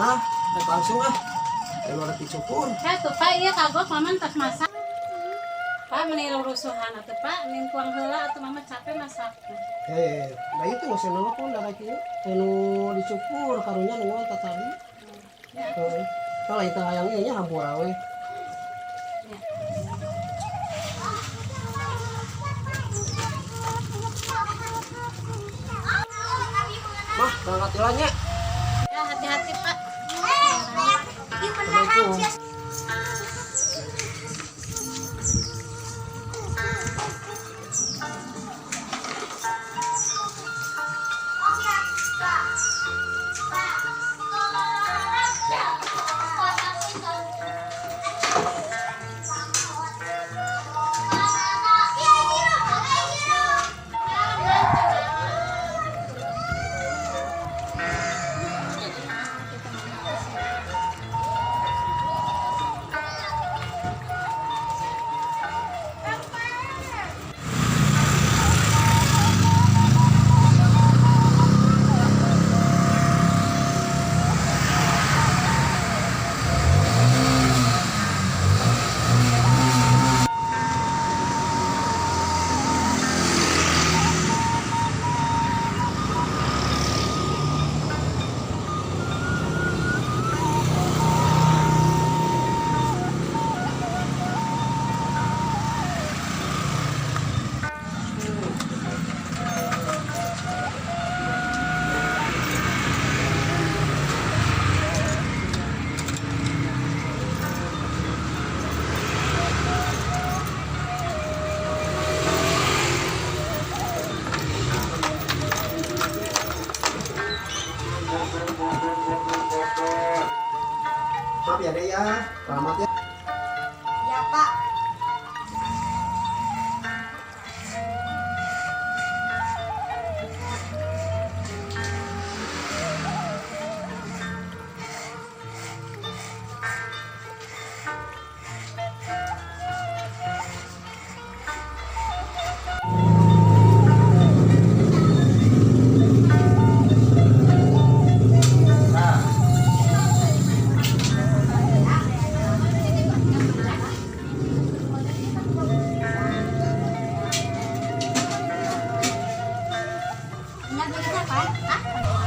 Mah, rek langsung ah. Ayo rek dicukur. Ya tuh, Pak, iya kagok Mama tas masak. Pak, meni rusuhan atuh, Pak, ning tuang heula atuh, Mama capek masak. Eh, da itu geus nelpon da kieu. Anu dicukur karunya nu tah tadi. Ya. Heeh. Kalau itu hayang ieu nya hampura we. Ya. Mah, berangkat heula nya. Ya, hati-hati, Pak. Assalamualaikum. Maaf ya, Dek ya. Selamat ya. Ya, Pak. Ingat lagi siapa? Hah?